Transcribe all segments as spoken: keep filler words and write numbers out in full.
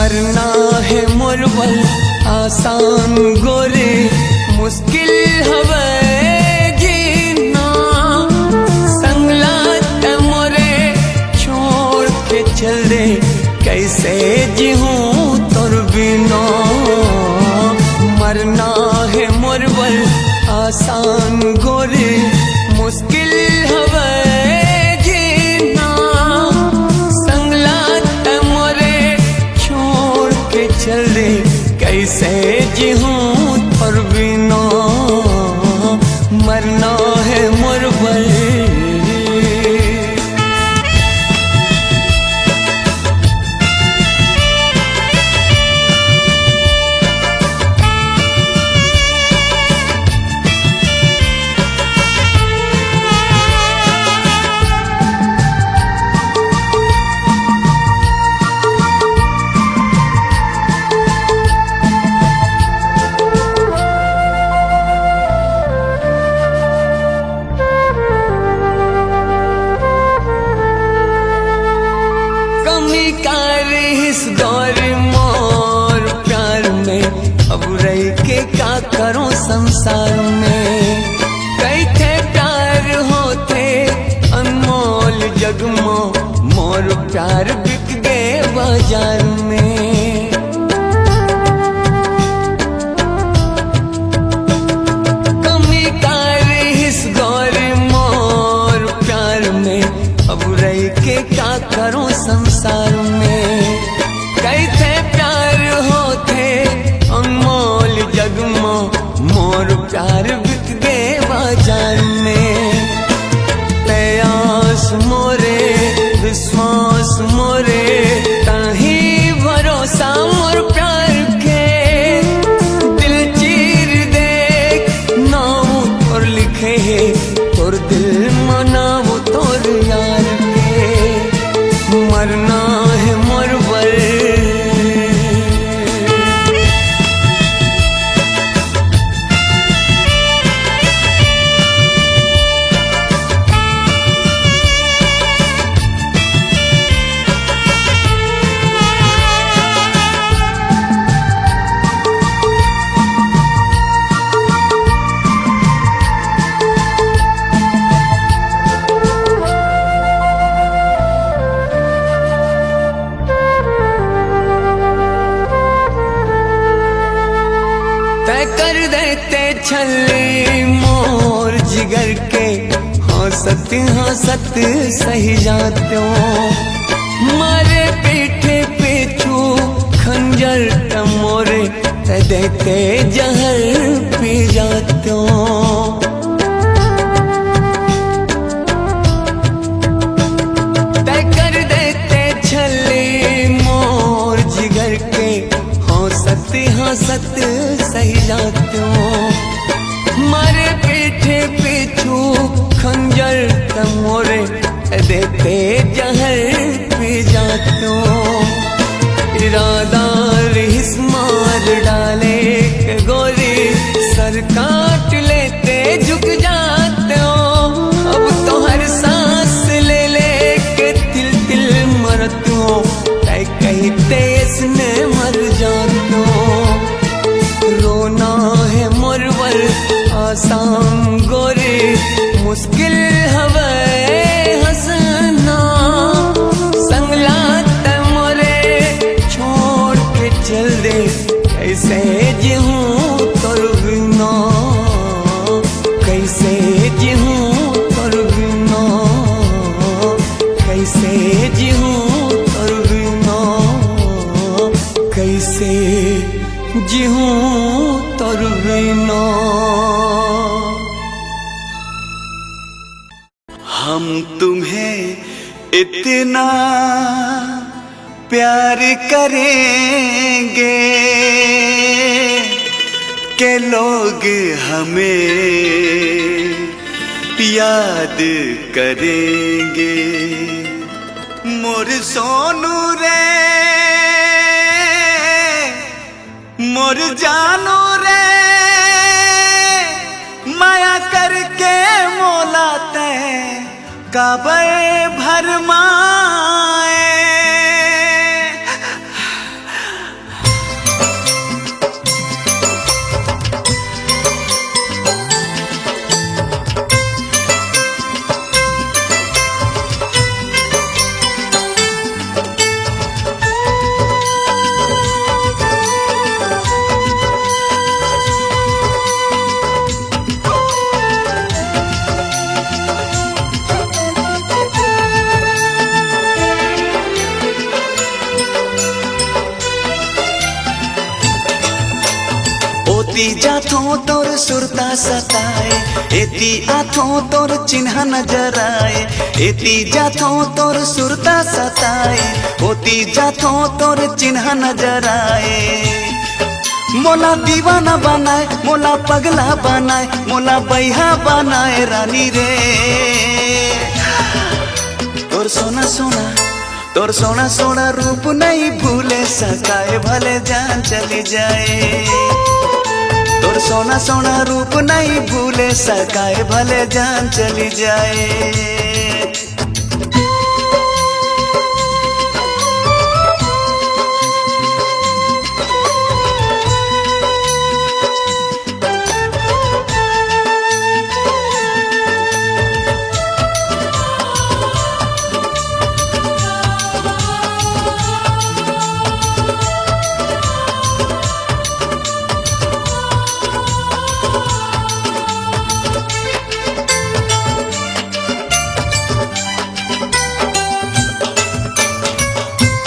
ना हे मोर बर आसान गोरी, मुश्किल हवे जीना। संग ला तैं मोरे छोड़ के चल दे, कैसे जीहूँ तोर बिना। मरना हे मोर बर आसान गोरी, मुश्किल हवे जीना। संग ला तैं मोरे छोड़ के चल दे, कैसे जीहूँ तोर बिना। मरना हे मोर बर। कमी का रहिस गौरी मोर प्यार में, अब रह के का करों संसार में। कइसे प्यार होथे अनमोल जग मो, मोर प्यार बिक गे बाजार में। कमी का रहिस गौरी मोर प्यार में, अब रह के का करों संसार में। कइसे प्यार होथे अनमोल जग मो, मोर प्यार बिक गे बाजार में। तैं आस मोरे, विश्वास मोरे, तहीं भरोसा मोर प्यार के। दिल चीर देख, नाम तोर लिखे हे, तोर दिल म नाम तोर यार के। मरना हे मोर बर। तैं कर देते छल्ली मोर जिगर के, हँसत हँसत सहि जातेंव। मारे पीठे पीछू खंजर तैं मोरे, तैं देते जहर पी जातेंव। तैं कर देते छल्ली मोर जिगर के, हँसत हँसत सहि जातेंव। मारे पीठे पीछू खंजर तैं मोरे, देते जहर पी जातेंव। इरादा रहिस मार डाले के गोरी, सर काट लेते झुक जातेंव। अब तो हर सांस ले ले के तिल तिल मरतेंव। तैं कहिते अइसने मर जातेंव। रोना हे मोर बर आसान गोरी, मुश्किल हवे हँसना। संग ला तैं मोरे छोड़ के चल दे, कइसे जीहूँ तोर बिना, कइसे जीहूँ तोर बिना, कइसे जीहूँ तोर बिना, कइसे जीहूँ तोर बिना। हम तुम्हें इतना प्यार करेंगे कि लोग हमें याद करेंगे। मोर सोनू रे, मोर जानू रे, माया करके मोला तैं काबर भरमाए। एती जाथों तोर सुरता सताए, एती आथों तोर चिन्हा नजर आए। एती जाथों तोर सुरता सताए, ओती जाथों तोर चिन्हा नजर आए। मोला दीवाना बनाए, मोला पगला बनाए, मोला बैहा बनाए रानी रे। तोर सोना सोना, तोर सोना सोना रूप नहीं भूले सकाए, भले जान चली जाए। तोर सोना सोना रूप नहीं भूले सकाए, भले जान चली जाए।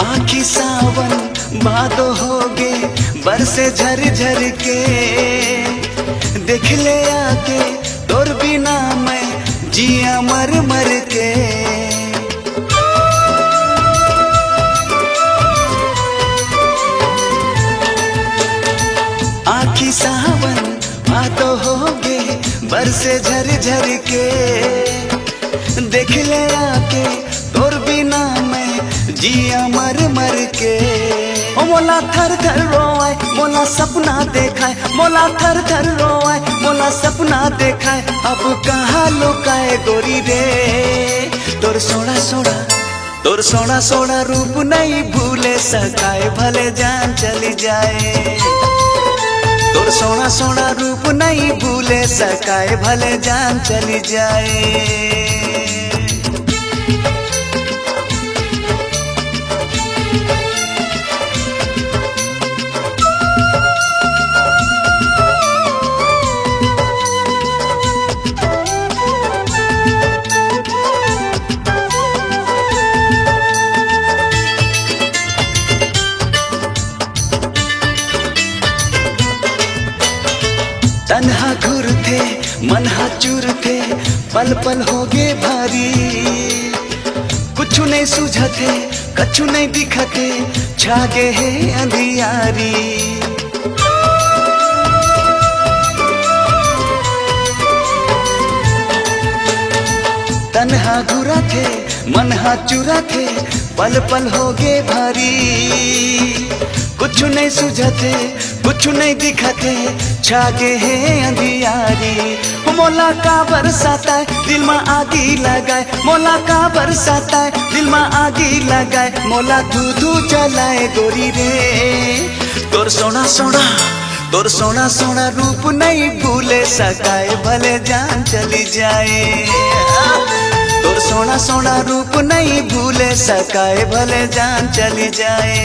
आँखी सावन भादो होगे, बरसे झर झर के। देख ले आके तोर बिना मैं जिया मर मर के। आँखी सावन भादो होगे, बरसे झर झर के। देख ले आके तोर बिना मैं जिया मर मर के। ओ मोला थर थर रोवाए, मोला सपना देखाए, मोला थर थर रोवाए, मोला सपना देखाए। अब कहाँ लुकाए गोरी रे, तोर सोना सोना, तोर सोना सोना रूप नहीं भूले सकाए, भले जान चली जाए। तोर सोना सोना रूप नहीं भूले सकाए, भले जान चली जाए। तन हा घुरथे, मन हा चुरथे, पल पल होगे भारी। कुछु नहीं सूझथे, कछु नहीं दिखथे, छागे हे अंधियारी। तन हा घुरथे, मन हा चुरथे, पल पल होगे भारी। कुछु नहीं सूझथे, कुछु नहीं दिखथे, छागे हे अंधियारी। मोला काबर सताए, दिल मा आगी लगाए, मोला काबर सताए, दिल मा आगी लगाए, मोला धू धू जलाए गोरी रे। तोर सोना सोना, तोर सोना सोना रूप नहीं भूले सकाए, भले जान चली जाए। तोर सोना सोना रूप नहीं भूले सकाए, भले जान चली जाए।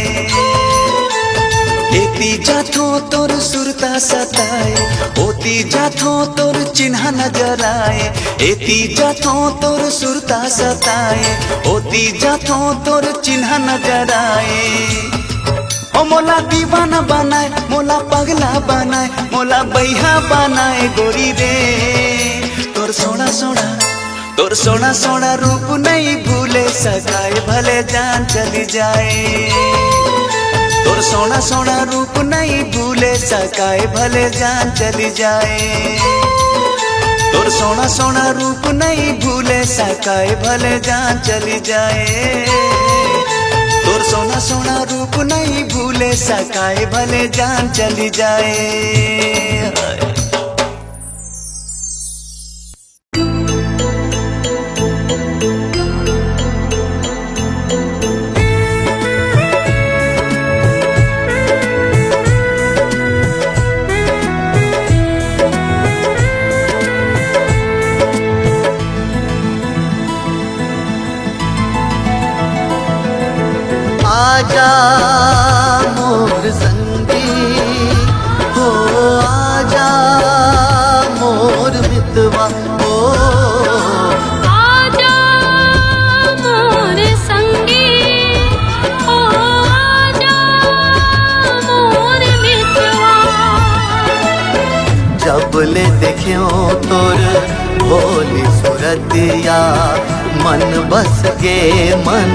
एती जाथों तोर सुरता सताए, ओती जाथों तोर चिन्हा नजर आए। एती जाथों तोर सुरता सताए, ओती जाथों तोर चिन्हा नजर आए। ओ मोला दीवाना बनाए, मोला पगला बनाए, मोला बैहा बनाए गोरी रे। तोर सोना सोना, तोर सोना सोना रूप नहीं भूले सकाए, भले जान चली जाए। तोर सोना सोना रूप नहीं भूले सकाए, भले जान चली जाए। तोर सोना सोना रूप नहीं भूले सकाए, भले जान चली जाए। तोर सोना सोना रूप नहीं भूले सकाए, भले जान चली जाए। आजा मोर संगी, हो आजा मोर मितवा, हो आजा मोर संगी, हो आजा मोर मितवा। या मन बस गे मन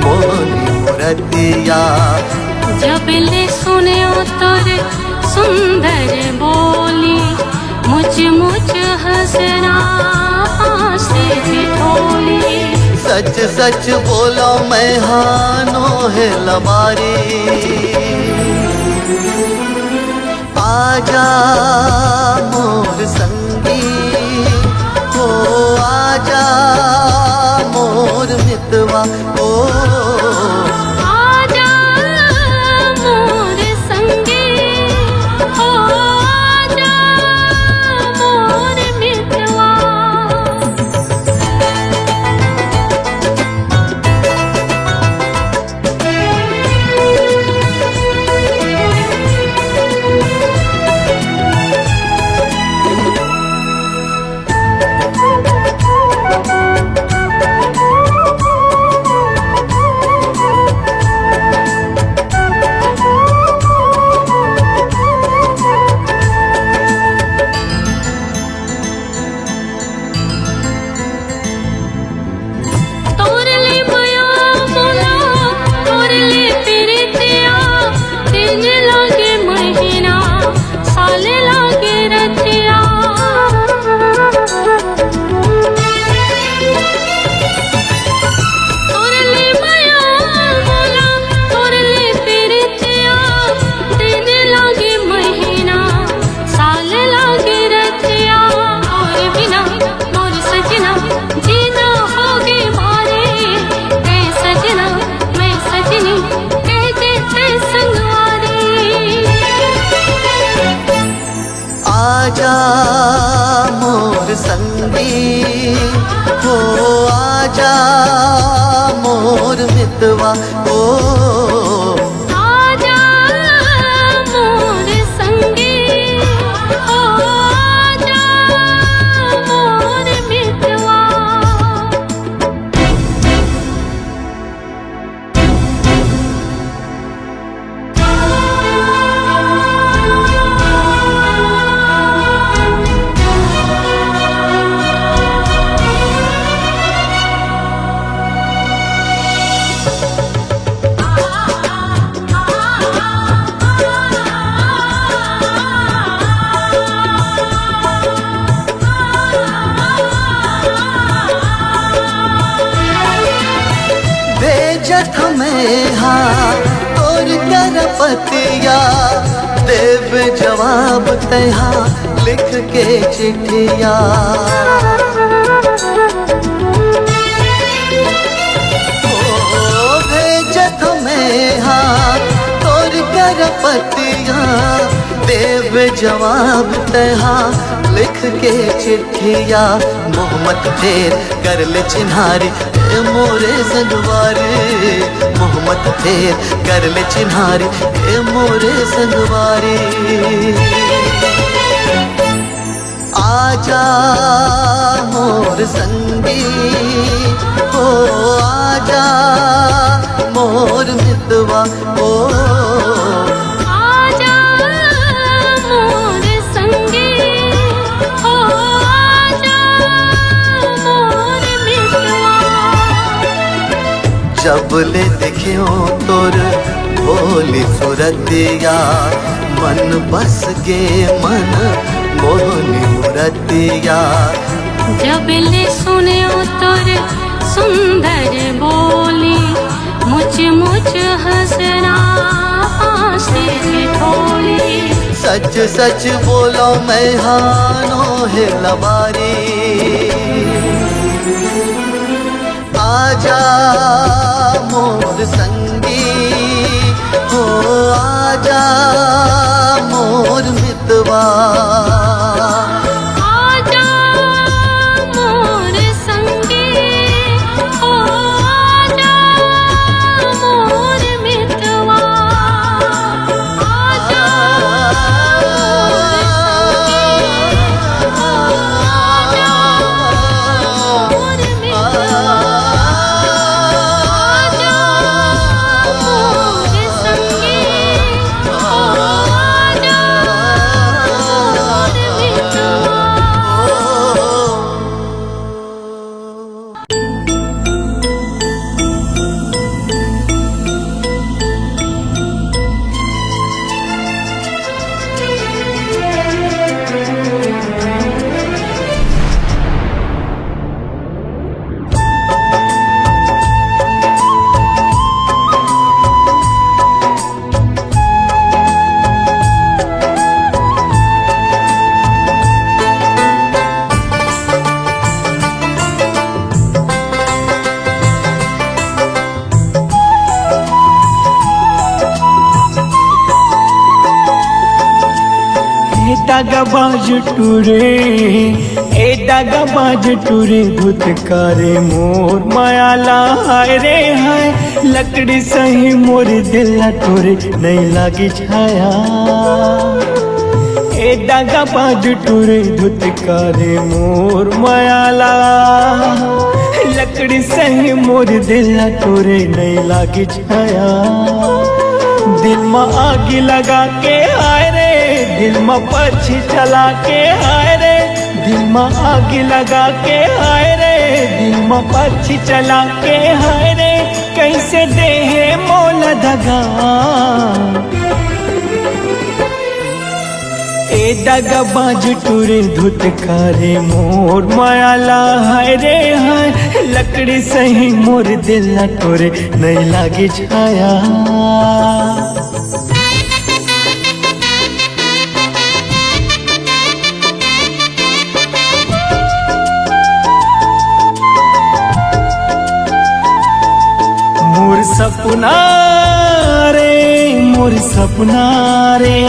मोहनी मूरतिया। जब ले सुन्यो तोर सुंदर बोली, मुच मुच हंसना आंसू ठिठोली। सच सच बोलो मैं हानो हे लबारी। आजा मोर संगी, ओ आजा मोर मितवा, ओ आजा मोर संगी, ओ आजा मोर मितवा। तोर ले मया मोला, तोर ले पीरितिया, दिन लागे महीना, साल लागे रतिया। तोर ले मया मोला, तोर ले पीरितिया, दिन लागे महीना, साल लागे रतिया। और बिना मोर सजना जीना होगे भारे, मैं सजना, मैं सजनी, कह दे तै संगवारी। आजा मोर संगी, हो आजा मोर मितवा, ओ आजा मोर संगी, ओ आजा मोर मितवा। भेजत हमें हा तोर कर पतिया, देब जवाब तैहा लिख के चिट्ठिया। ओ, भेजत हमें हा तोर कर पतिया, देब जवाब तैहा लिख के चिट्ठिया। मोहम्मत फेर कर ले चिन्हारी, ए मोरे संगवारी, मोहम्मत फेर कर ले चिन्हारी, ए मोरे संगवारी। आजा मोर संगी, ओ आजा मोर मितवा, ओ आजा मोर संगी, ओ आजा मोर मितवा। जब ले देखे हो तोर भोली सूरतिया, मन बस गे मन मोहनी मूरतिया। जब ले सुन्यो तोर सुंदर बोली, मुच मुच हंसना आंसू ठिठोली। सच सच बोलो मैं हानो हे लबारी। आजा मोर संगी, हो आजा मोर मितवा। आजा मोर संगी, हो आजा मोर मितवा। आजा मोर संगी, हो आजा मोर मितवा। आजा मोर संगी, हो दगाबाज टुरे, ए दगाबाज टुरे, धुतकारे मोर मयाला, हाय रे हाय। लकड़ी सही मोर दिल ला टोरे, नइ लागे छाया। ए दगाबाज टुरे, धुतकारे मोर मयाला, लकड़ी सही मोर दिल ला टोरे, नइ लागे छाया। दिल म आगी लगा के, हाय रे, दिल म पर्ची चला के, हाय रे, दिल म आगी लगा के, हाय रे, दिल म पर्ची चला के, हाय रे, कइसे देहे मोला दगा। ए दगाबाज टुरे, धुतकारे मोर मयाला, हाय रे हाय। लकड़ी सही मोर दिल ला टोरे, नइ लागे छाया। मोर सपना रे, मोर सपना रे,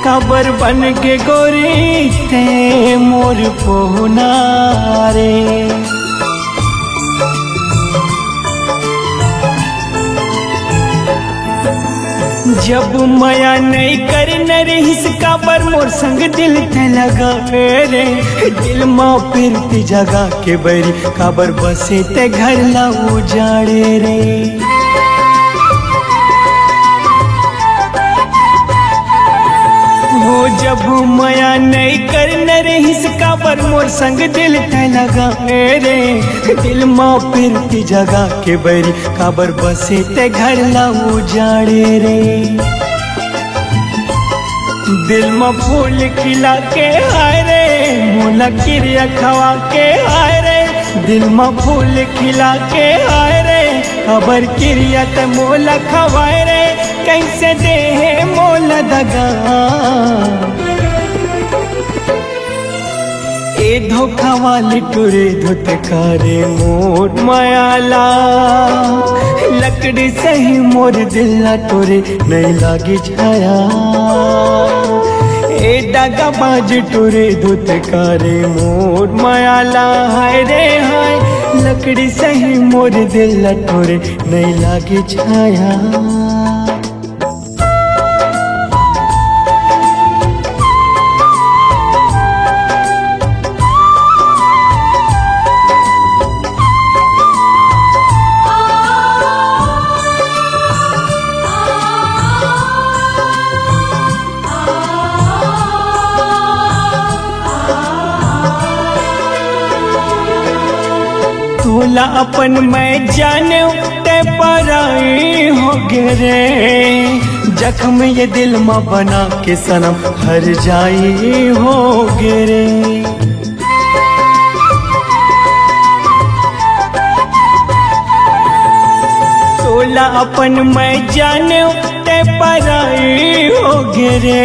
काबर बन के गोरी ते मोर पहुना रे। जब मया नइ करना रहिस, काबर मोर संग दिल ते लगावे रे। दिल म प्रीति जगा के बैरी, काबर बसे ते घर ला उजाड़े रे। हो जब मया नइ करना रहिस, काबर मोर संग दिल ते लगावे रे। दिल म प्रीति जगा के बैरी, काबर बसे ते घर ला उजाड़े रे। दिल म फूल खिला के, हाय रे, मोला किरिया खवा के, हाय रे। दिल म फूल खिला के, हाय रे, काबर किरिया ते मोला खवाए रे, कइसे देहे मोला दगा। ए धोखा वाली टुरे, धुतकारे मोर मयाला, लकड़ी सही मोर दिल ला टोरे, नइ लागे छाया। ए दगाबाज टुरे, धुतकारे मोर मयाला, हाय रे हाय। लकड़ी सही मोर दिल ला टोरे, नइ लागे छाया। तोला अपन मैं जानेव, ते पराई होगे रे। जख्म ये दिल म बना के सनम हर जाई होगे रे। तोला अपन मैं जानेव, ते पराई होगे रे।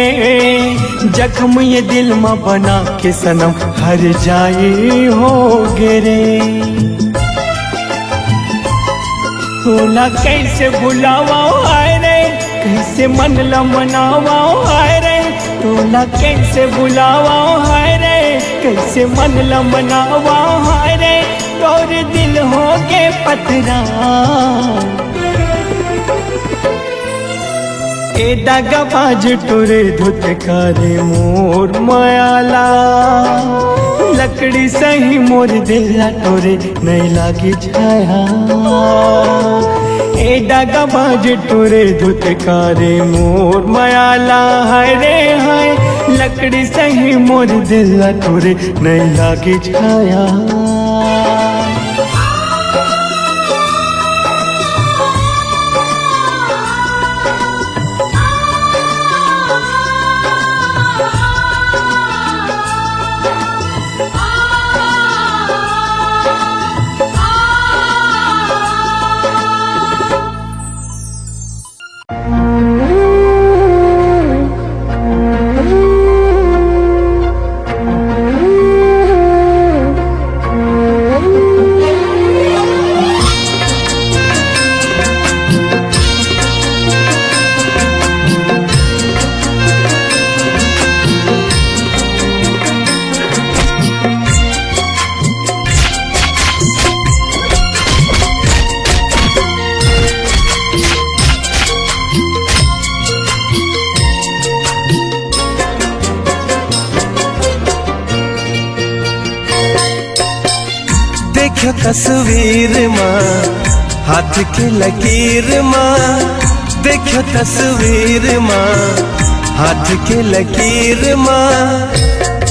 जख्म ये दिल म बना के सनम हर जाई होगे रे। तोला कइसे भुलावंव हाय रे, कइसे मन ल मनावंव हाय रे। तोला कइसे भुलावंव हाय रे, कइसे मन ल मनावंव हाय रे। तोर दिल होगे पथरा। ए दगाबाज टुरे, धुतकारे मोर मयाला, लकड़ी सही मोर दिल ला टोरे, नइ लागे छाया। ए दगाबाज टुरे, धुतकारे मोर मयाला, हाय रे हाय। लकड़ी सही मोर दिल ला टोरे, नइ लागे छाया। तस्वीर मा, हाथ के लकीर मा, देखियो तस्वीर मा, हाथ के लकीर मा।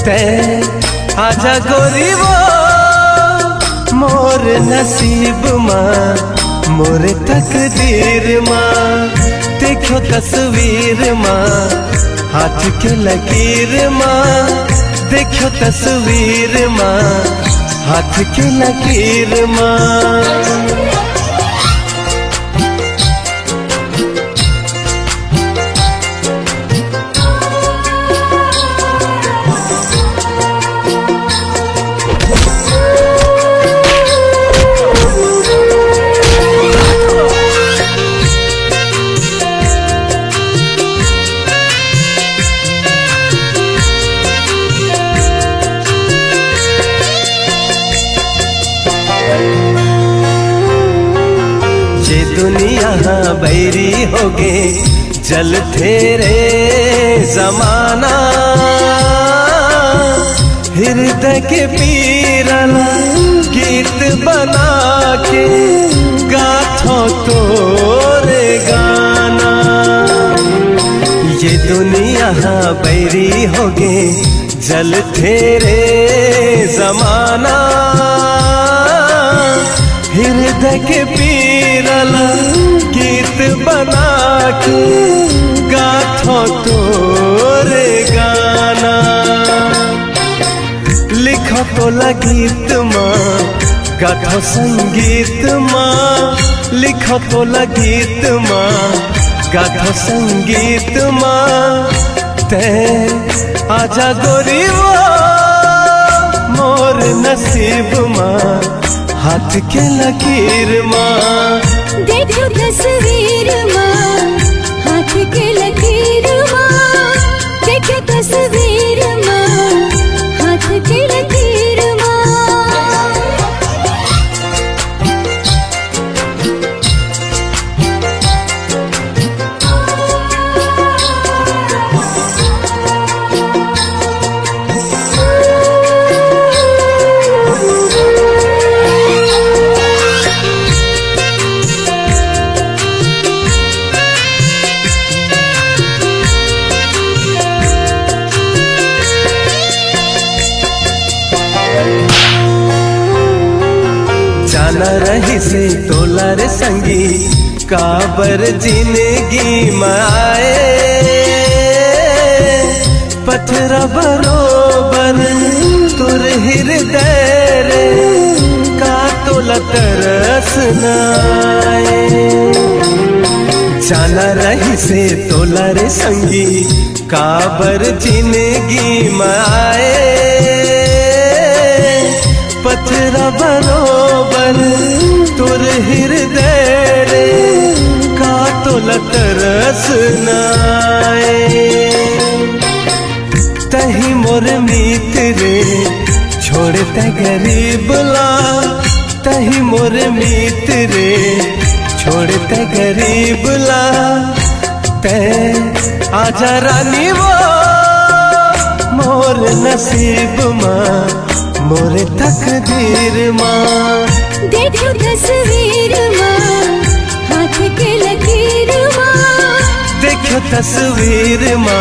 तै आजा गोरी वो मोर नसीब मा, मोर तकदीर मा। देखियो तस्वीर मा, हाथ के लकीर मा। देखियो तस्वीर मा, हाथ के लकीर मा। ये दुनिया बैरी होगे, जलथे रे जमाना। हृदय के पीरा ला गीत बना के गाथो तोरे गाना। ये दुनिया बैरी होगे, जलथे रे जमाना। हृदय के पीरा ला गीत बना के गाथो तोरे गाना। लिखो तोला गीत मा, गाथो संगीत मा। लिखो तोला गीत मा, गाथो संगीत मा। तै आजा गोरी वो मोर नसीब मा, हाथ के लकीर मा। देखियो तस्वीर मा, हाथ के लकीर मा। देखियो तस्वीर मा, हाथ के लकीर मा। जाना रहिसे तोला रे संगी, काबर जिंदगी मा आए। पथरा बरोबर तोर हृदय रे, का तोला तरस ना आए। जाना रहिसे तोला रे संगी, काबर जिंदगी मा आए। पथरा बरोबर तोर हृदय रे, का तोला तरस ना आए। तही मोर मीत रे, छोड़ तै गरीब ला। तही मोर मीत रे, छोड़ तै गरीब ला। तै आजा रानी वो मोर नसीब मा, मोर तकदीर मा। देखियो तस्वीर मा, हाथ के लकीर मा। देखियो तस्वीर मा,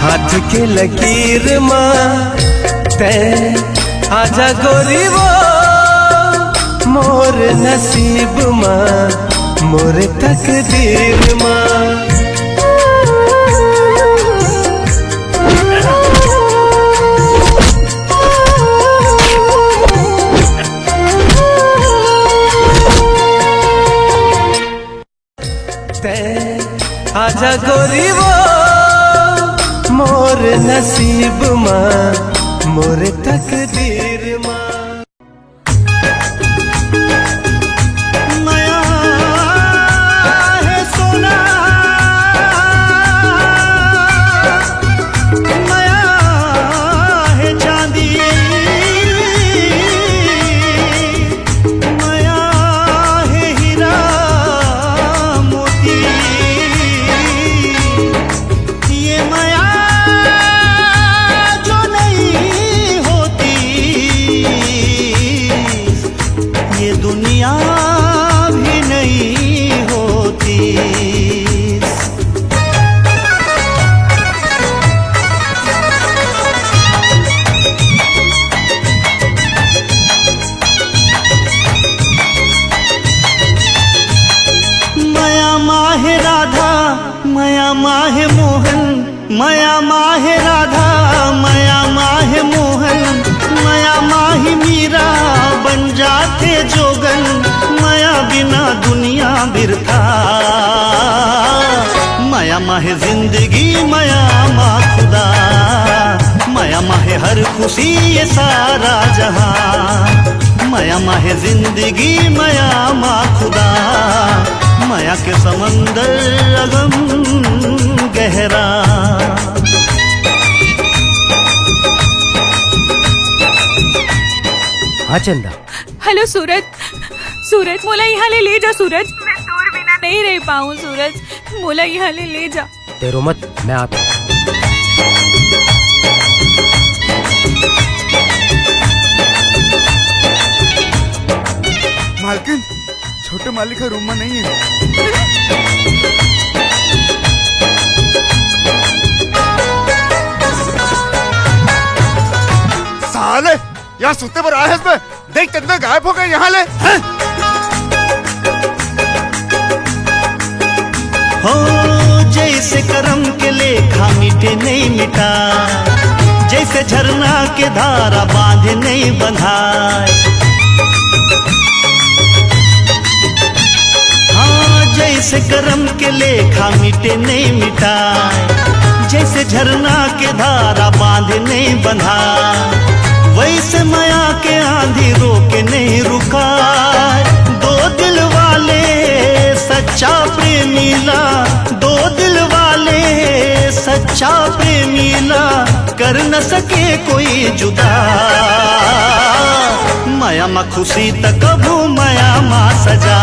हाथ के लकीर मा। तै आजा गोरी वो मोर नसीब मा, मोर तकदीर मा। तै आजा गोरी वो मोर नसीब मा, मोर तकदीर मा। मया हे सोना, मया हे चांदी, मया हे हीरा मोती। ये मया जो नहीं होती, माहे मोहन, मया माहे राधा, मया माहे मोहन, मया माहे मीरा, बन जाथे जोगन, मया बिना दुनिया बिरथा। मया माहे जिंदगी, मया मा खुदा, मया माहे हर खुशी, ये सारा जहां। मया माहे जिंदगी, मया मा खुदा, मया के समंदर अगम गहरा। हाँ चंदा। हेलो सूरज, सूरज, मोला यहाँ ले ले जा सूरज, मैं तोर बिना नहीं रह पाऊँ सूरज, मोला यहाँ ले ले जा। तेरो मत, मैं आता हूँ। मालकिन, छोटे मालिक का रूम में नहीं है। साले, यहाँ सुते पर आए हैं इसमें। देख, चंदा गायब हो गए यहाँ ले। हैं? हो, जैसे करम के लेखा मिटे नहीं मिटा, जैसे झरना के धारा बांधे नहीं बंधाए। हाँ, जैसे करम के लेखा मिटे नहीं मिटाए, जैसे झरना के धारा बांधे नहीं बंधाए, वैसे मया के आंधी रोके नहीं रुकाए। दो दिल वाले सच्चा प्रेमी ला, दो दिल वाले सच्चा प्रेमी ला, कर न सके कोई जुदा। मया मा खुशी त कभू मया मा सजा,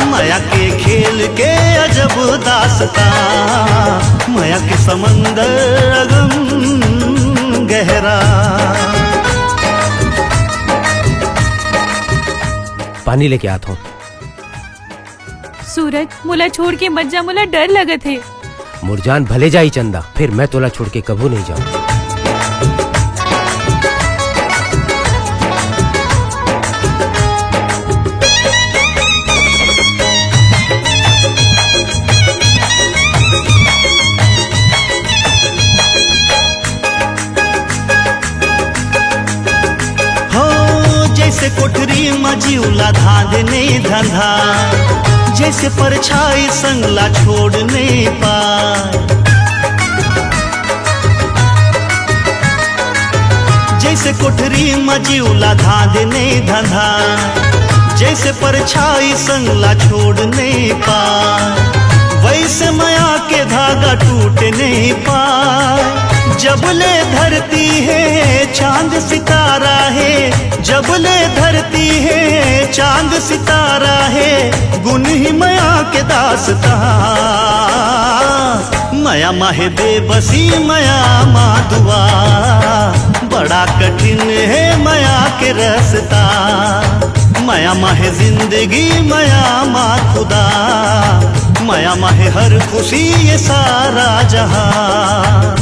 मया के खेल के अजब दास्तां, मया के समंदर अगम गहरा। पानी लेके आत हूँ। सूरज, मोला छोड़ के मत जा, मोला डर लगत हे। मोर जान भले जाही चंदा, फेर मैं तोला छोड़ के कभू नहीं जाऊं। हो, जैसे कोठरी म जीव ला धांधे नहीं धंधा, जैसे परछाई संग ला छोड़ नहीं पाए। जैसे कोठरी म जीव ला धांधे नहीं धंधा, जैसे परछाई संग ला छोड़ नहीं पाए, वैसे मया के धागा टूट नहीं पाए। जब ले धरती है चांद सितारा है, जब ले धरती है चांद सितारा है, गुन ही मया के दास्तां। मया मा हे बेबसी, मया मा दुआ, बड़ा कठिन हे मया के रस्ता। मया मा हे जिंदगी, मया मा खुदा, मया मा हे हर खुशी, ये सारा जहां।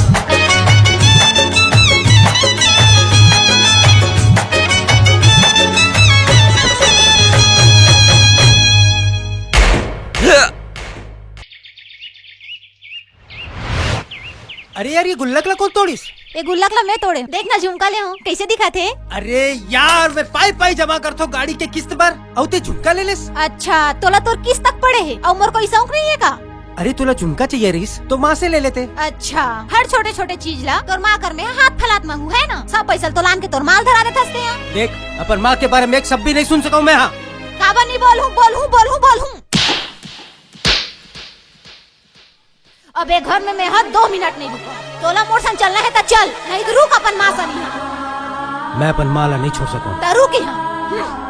अरे यार, ये गुल्लक ला कोन तोड़िस? ये गुल्लक ला मैं तोड़े। देख ना, झुमका ले हूँ, कैसे दिखत हे? अरे यार, मैं पाई पाई जमा करथों गाड़ी के किस्त बर, अउ ते झुमका ले लेस। अच्छा, तोला तोर किस्त तक पड़े हे, अउ मोर कोई शौक नहीं है का? अरे, तोला झुमका चाहिए रहिस, तो माँ से ले लेते। अच्छा, हर छोटे छोटे चीज ला तोर माँ कर में हाथ फैलात महूँ, है ना? सब पैसा तो लान के तोर माँ ल धरा देथस ते हा। देख, अपन माँ के बारे में एक शब्द भी नहीं सुन सकूँ मैं, हाँ। काबर नहीं बोलूँ, बोलूँ, बोलूँ, बोलूँ। अब ए घर में मैं ह दो मिनट नहीं रुकूं। तोला मोर संग चलना है त चल, नहीं तो रुक अपन माँ संग इहाँ। मैं अपन माँ ला नहीं छोड़ सकूं। त रुक इहाँ। हम्म।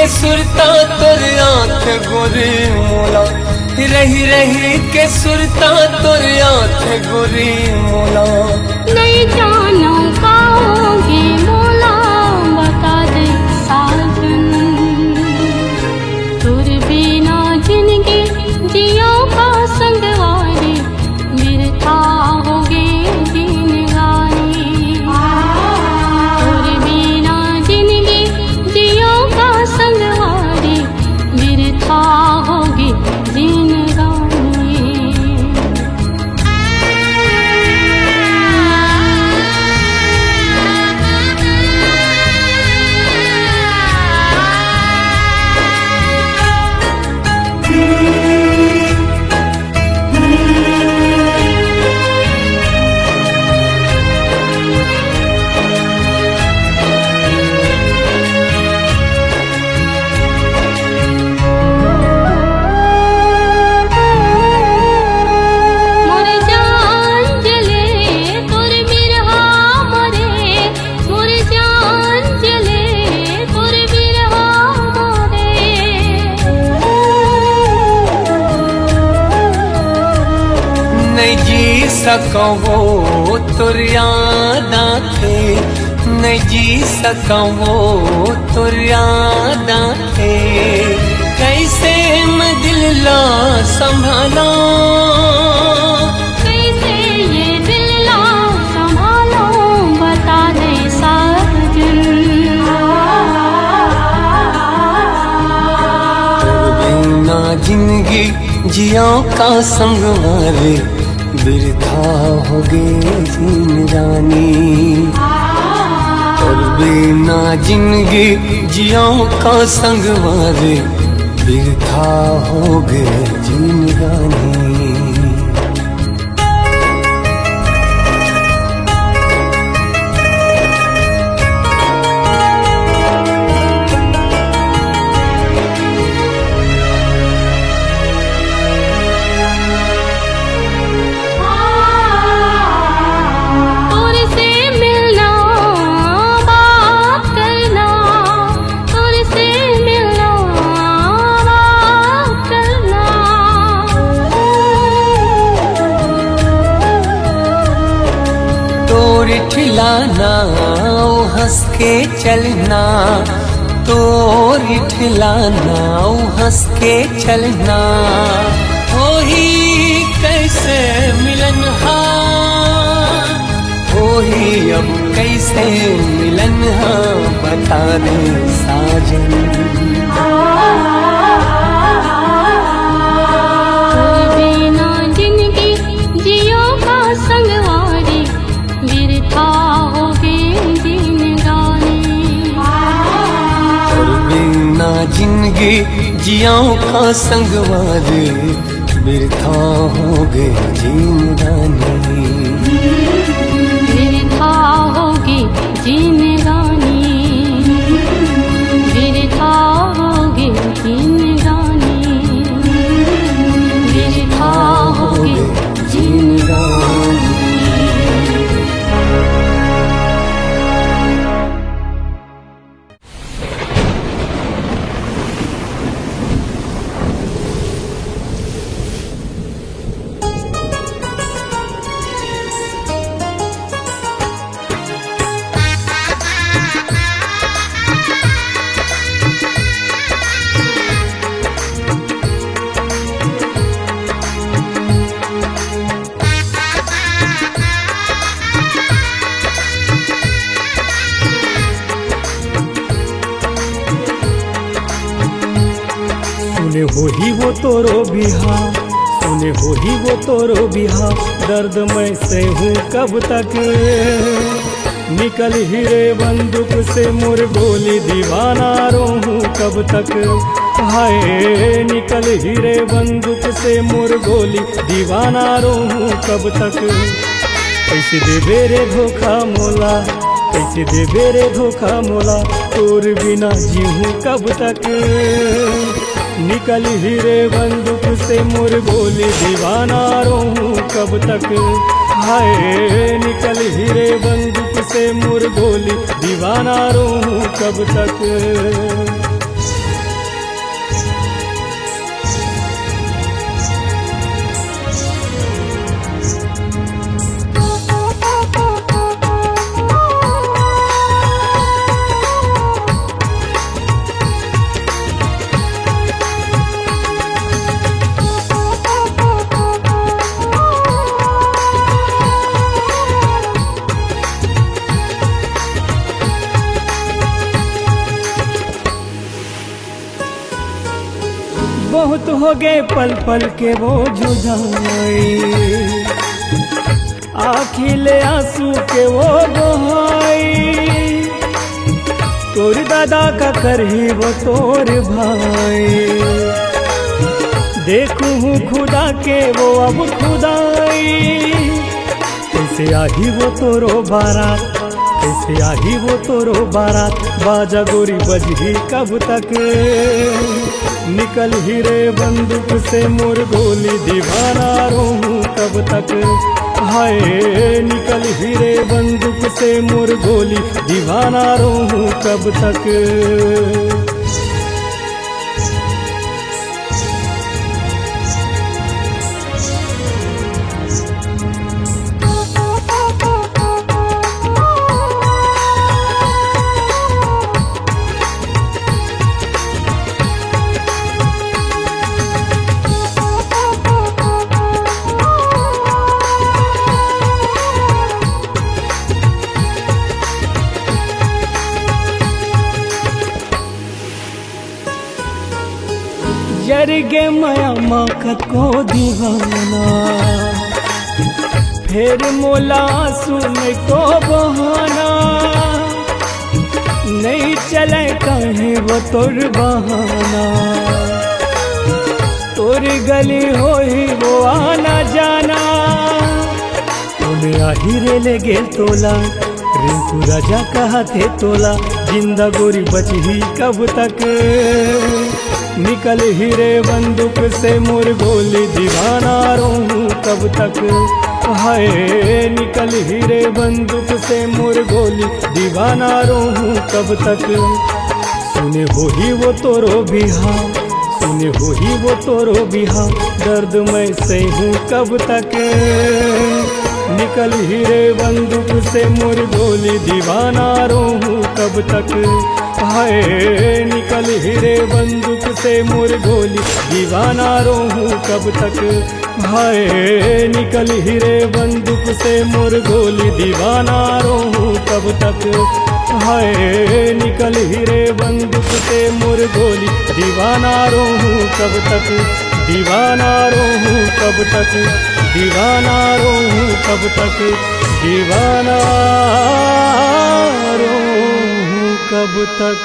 सुरता तोर आँख गोरी मोला, रही रही के सुरता तोर आँख गोरी मोला। नहीं जानो का होगे मोला, बता दे साजन। तोर बिना जिनगी जियो का संगवारी, बिरथा होगे जिनगानी। तोर बिना जिनगी जियो का संगवारी, बिरथा होगे जिनगानी। मोर जान जले तोर बिरहा मोरे, मोर जान जले तोर बिरहा मोरे। नहीं जी सकवो तोर याद आथे, नहीं जी सकवो तोर याद आथे। कैसे मैं दिल ला संभाला, कैसे ये दिल ला संभाला, बता दे साजन। तोर बिना जिनगी जियो का संगवारी, बिरथा होगे जिनगानी। तोर बिना जिनगी जियो का संगवारी, बिरथा होगे जिनगानी। तोर से मिलना, बात करना, तोर से मिलना, बात करना। तोर ठिलाना, ओ हंस के चलना, तोर ठिलाना, ओ हंस के चलना। होही कैसे मिलन हा, होही अब कैसे मिलन हा, बता दे साजन। तोर बिना जिनगी जियो का संगवारी, बिरथा होगे जिनगानी। तोर बिना जिनगी जियो का संगवारी, बिरथा होगे जिनगानी। बिरथा होगे जिनगानी, बिरथा होगे जिनगानी, बिरथा होगे जिनगानी। सुने होही वो तोरो बिहा, सुने होही वो तोरो बिहा, दर्द मैं सहूं कब तक। निकलही रे बंदूक से मोर गोली, दीवाना रोहूं कब तक। हाय, निकलही रे बंदूक से मोर गोली, दीवाना रोहूं कब तक। कैसे देबे रे धोखा मोला, कैसे देबे रे धोखा मोला, तोर बिना जीहूं कब तक। निकलही रे बंदूक से मोर गोली, दीवाना रोहूं कब तक। हाय, निकलही रे बंदूक से मोर गोली, दीवाना रोहूं कब तक। बहुत हो गए पल पल के वो जुदाई, आँखी ले आंसू के वो बहाई। तोर दादा का करही वो तोर भाई, देखूं हूँ खुदा के वो अब खुदाई। कैसे आही वो तोरो बारात, कैसे आही वो तोरो बारात, बाजा गोरी बजही कब तक? निकलही रे बंदूक से मोर गोली, दीवाना रोहूं कब तक? हाय, निकलही रे बंदूक से मोर गोली, दीवाना रोहूं कब तक? जर गे मया मा कतको दीवाना, फेर मोला आंसू नहीं तो बहाना, नहीं चले कहीं वो तोर बहाना। तोर गली होही वो आना जाना, कोने आही रे ले गेल तोला, रिंकू राजा कहाथे तोला, जिंदा गोरी बचही कब तक? निकलही रे बंदूक से मोर गोली, दीवाना रोहूं कब तक? हाय, निकलही रे बंदूक से मोर गोली, दीवाना रोहूं कब तक? सुने होही वो तोरो बिहा, सुने होही वो तोरो बिहा, दर्द मैं सहूं कब तक? निकलही रे बंदूक से मोर गोली, दीवाना रोहूं कब तक? हाय, निकलही रे बंदूक से मोर गोली, दीवाना रोहूं कब तक? हाय, निकलही रे बंदूक से मोर गोली, दीवाना रोहूं कब तक? हाय, निकलही रे बंदूक से मोर गोली, दीवाना रोहूं कब तक? दीवाना रोहूं कब तक? दीवाना रोहूं कब तक? दीवाना रोहूं कब तक?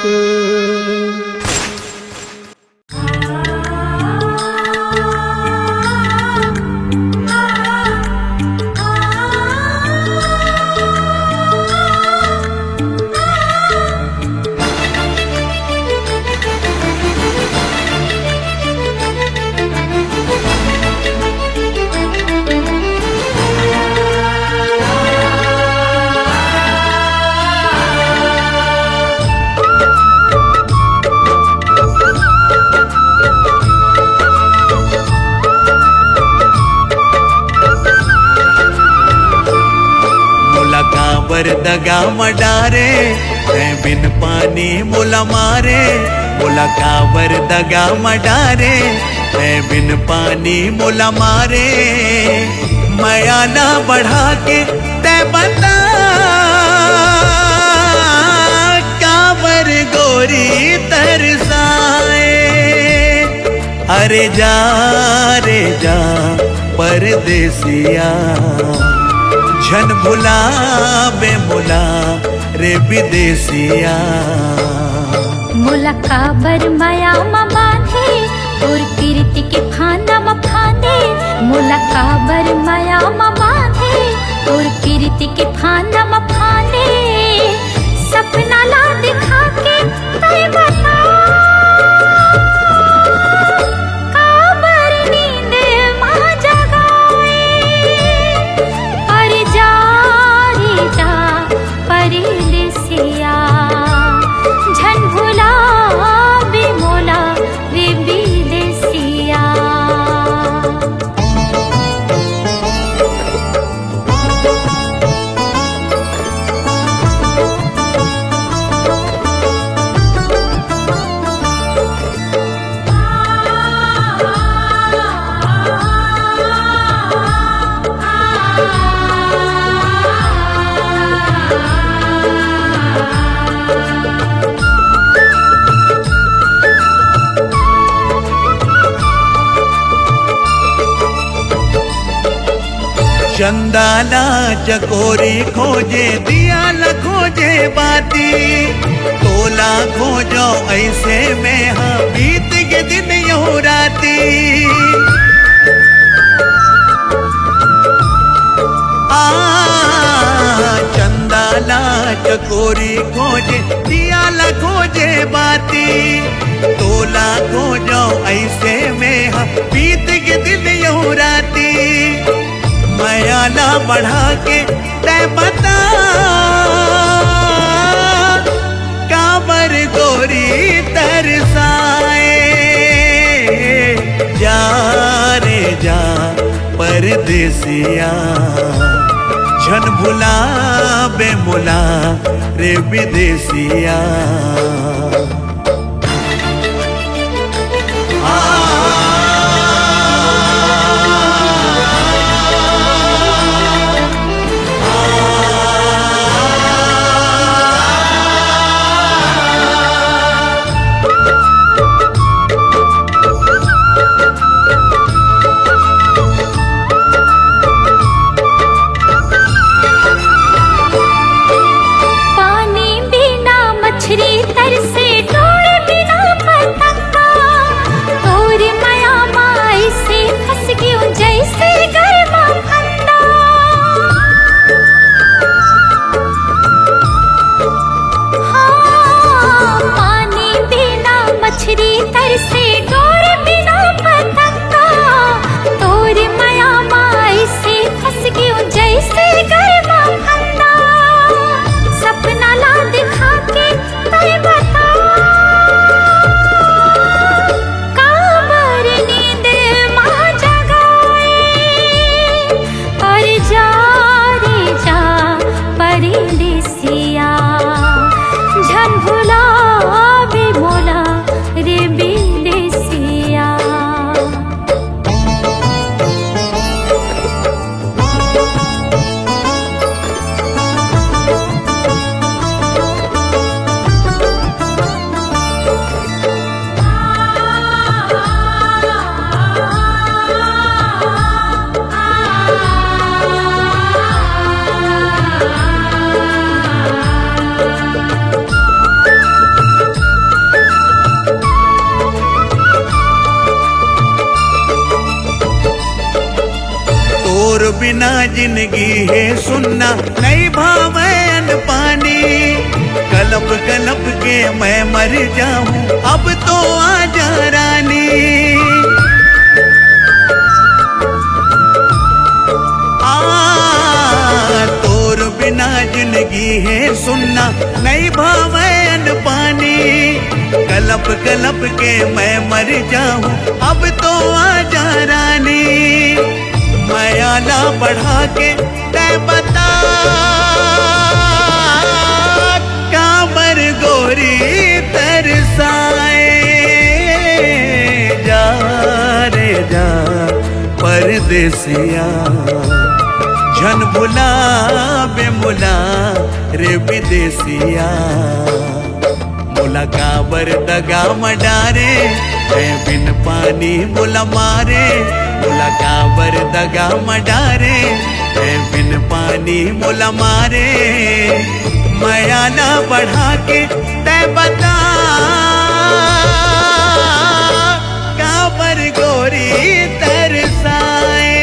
मोला काबर दगा म डारे, तैं बिन पानी मोला मारे। मोला काबर दगा म डारे, तैं बिन पानी मोला मारे। मया ला बढ़ा के तैं बता, काबर गोरी तरसाए। अरे जा रे जा परदेसिया, झन भुलाबे मोला रे बिदेसिया। मोला काबर मया म बांधे, तोर पीरती के फांदा म फांदे। मोला काबर मया म बांधे, तोर पीरती के फांदा म फांदे। सपना ला दिखा के तैं बता, काबर नींद मा जगाए। अरे जा रे जा परदेसिया, झन भुलाबे मोला रे बिदेसिया। चंदा ला चकोरी खोजे, दिया ला खोजे बाती, तोला खोजो ऐसे में हा बीत गे दिन यहू राती। आ, चंदा ला चकोरी खोजे, दिया ला खोजे बाती, तोला खोजो ऐसे में हा बीत गे दिन यहू राती। मया ला बढ़ा के तै बता, काबर गोरी तरसाए। जा रे जा परदेसिया, झन भुलाबे मोला रे बिदेसिया। पानी बिना मछरी तरसे, डोर बिना पतंगा। तोर मया मा अइसे फंस गेंव जइसे गरमा फंदा। हाँ, पानी बिना मछरी तरसे, डोर बिना पतंगा। तोर मया मा अइसे फंस गेंव जइसे गरमा फंदा। सपना ला दिखा के तै बता, काबर नींद मा जगाए। अरे जा रे जा परदेसिया, झन भुलाबे मोला रे बिदेसिया। तोर बिना जिनगी हे सुन्ना, नइ भावय अन्न पानी। कलप कलप के मैं मर जाहूं, अब तो आ जा रानी। आ, तोर बिना जिनगी हे सुन्ना, नइ भावय अन्न पानी। कलप कलप के मैं मर जाहूं, अब तो आ जा रानी। मया ला बढ़ा के तै बता, काबर गोरी तरसाए। जा रे जा परदेसिया, झन भुलाबे मोला रे बिदेसिया। मोला काबर दगा म डारे, तैं बिन पानी मोला मारे। मोला काबर दगा म डारे, तैं बिन पानी मोला मारे। मया ला बढ़ा के तै बता, काबर गोरी तरसाए।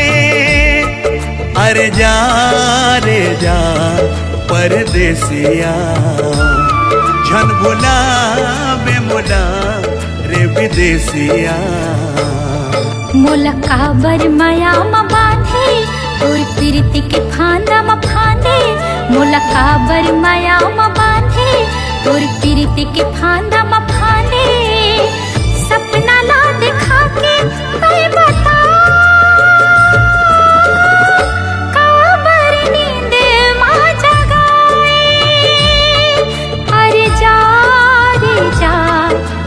अरे जा रे जा परदेसिया, झन भुलाबे मोला रे बिदेसिया। मोला काबर मया म बांधे, तोर पीरती के फांदा म फांदे। मोला काबर मया म बांधे, तोर पीरती के फांदा म फांदे। सपना ला दिखा के तै बता, काबर नींद मा जगाए। अरे जा रे जा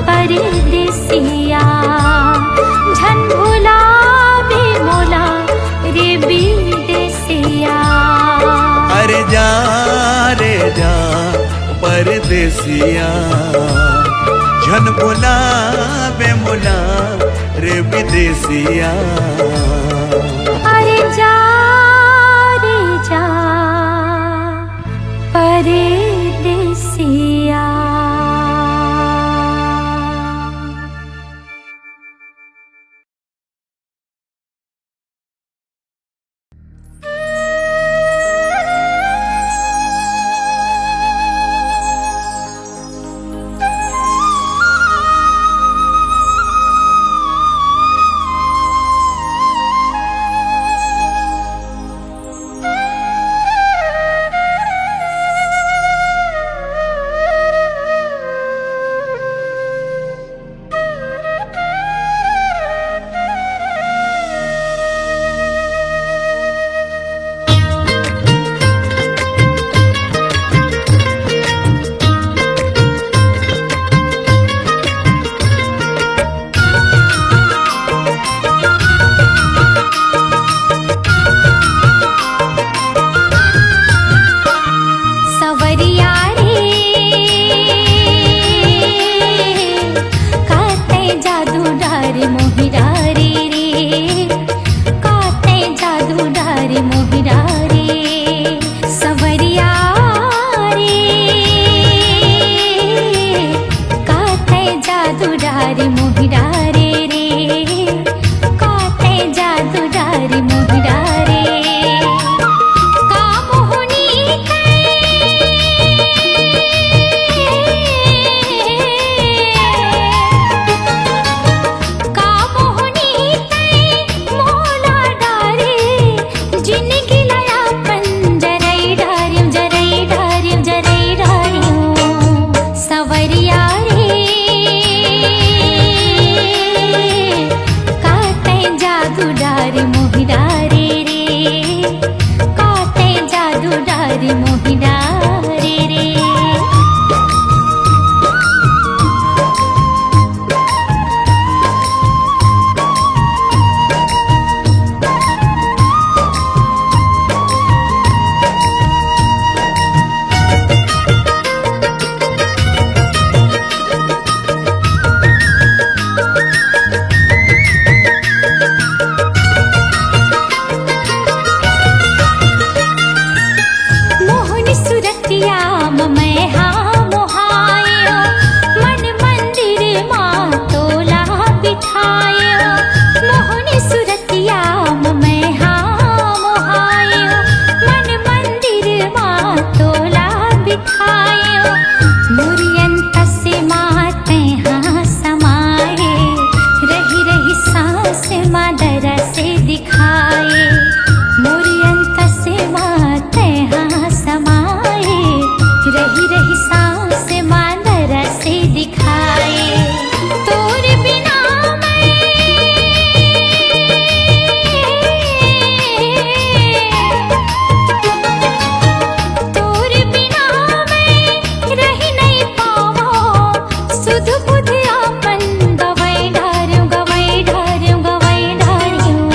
परदेसिया, झन भुलाबे मोला रे बिदेसिया। अरे जा रे जा परदेसिया, झन भुलाबे मोला रे बिदेसिया। अरे जा तरह से दिखाए, मोर अंतस मा तैं हा समाए, रहि रहि सांस मा तरह से दिखाए। तोर बिना मैं, तोर बिना मैं रहि नहीं पावों, सुध बुध आपन गवई डारेंव, गवई डारेंव, गवई डारेंव।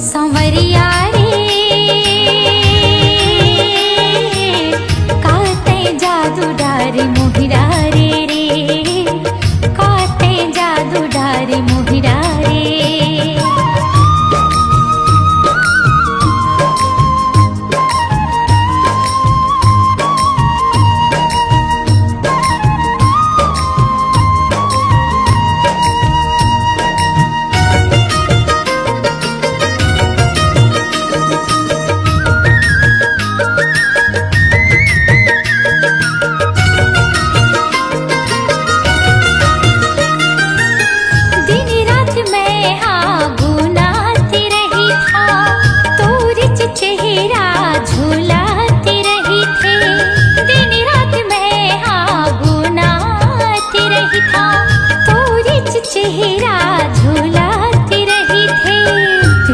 सांवरिया रे, का तैं जादू डारे मोहि डारे रे, का तैं जादू डारे मोहि डारे। दिन रात मैं हा गुनात रहिथों, तोरिच चेहरा झुलात रहिथे। दिन रात मैं हा गुनात रहिथों, तोरिच चेहरा झुलात रहिथे।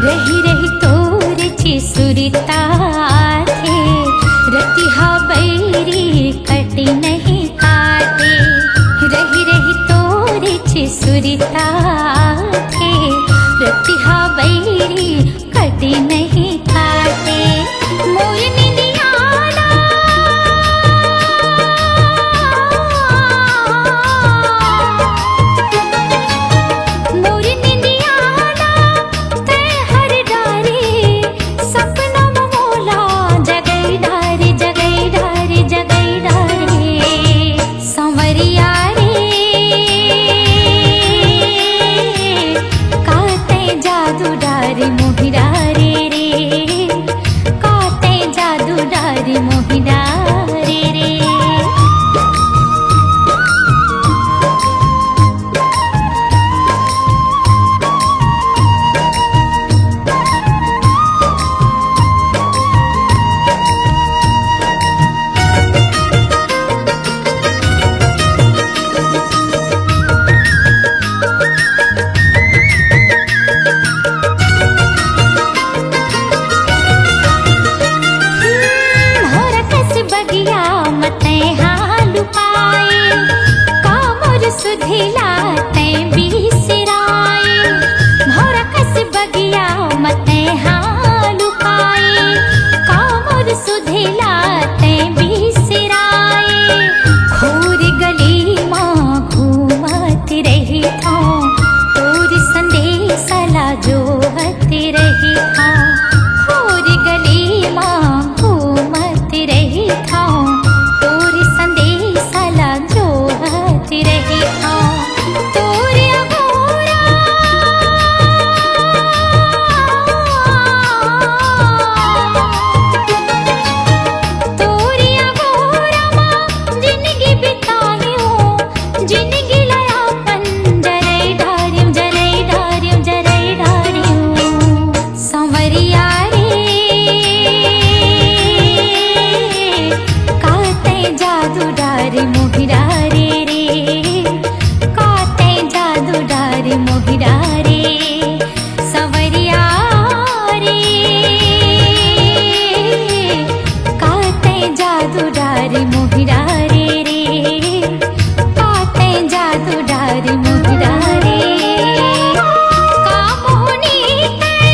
रहि रहि तोरिच सुरता आथे, रतिहा बैरी कटे नहीं काटे। रहि रहि तोरिच सुरता आथे, रतिहा बैरी कटे नहीं काटे। मोर निंदिया ना, मोर निंदिया ना, तैं हर डारे, सपना म मोला जगई डारे, जगई डारे, जगई डारे। सांवरिया रे, का तैं जादू डारे मोहि डारे रे, का तैं जादू डारे मोहि डारे रे। भौरा कस बगिया म तैं हा लुकाए, का मोर सुधिला तैं बिसराए। भौरा कस बगिया म तैं हा लुकाए, का मोर सुधिला तैं बिसराए। खोर गली म घूमत रहिथों, तोर संदेश ला जोहत रहिथों। खोर गली म घूमत रहिथों, तोर संदेश ला जोहत रहिथों। तोर अगोरा, तोर अगोरा म जिनगी बितायो, जिनगी ला अपन जरई डारिम, जरई डारिम, जरई डारिम। सांवरिया रे, का तैं जादू डारे मोहि डारे रे, का तैं जादू डारे मोहि डारे। सांवरिया रे, का तैं जादू डारे मोहि डारे रे, का तैं जादू डारे मोहि डारे। का मोहनी तैं,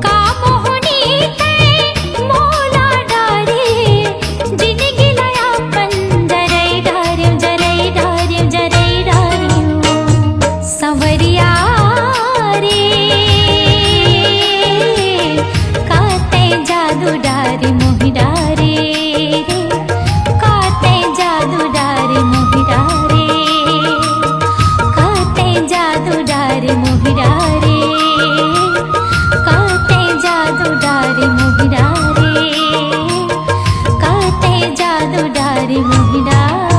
का मोहनी तैं मोला डारे, जिनगी ला अपन जरई डारिम, जरई डारिम, जरई डारिम। सांवरिया रे, का तैं जादू डारे मोहि डारे रे, का तैं जादू डारे मोहि डारे, का तैं जादू डारे मोहि डारे, का तैं जादू डारे मोहि डारे, का तैं जादू डारे मोहि डारे।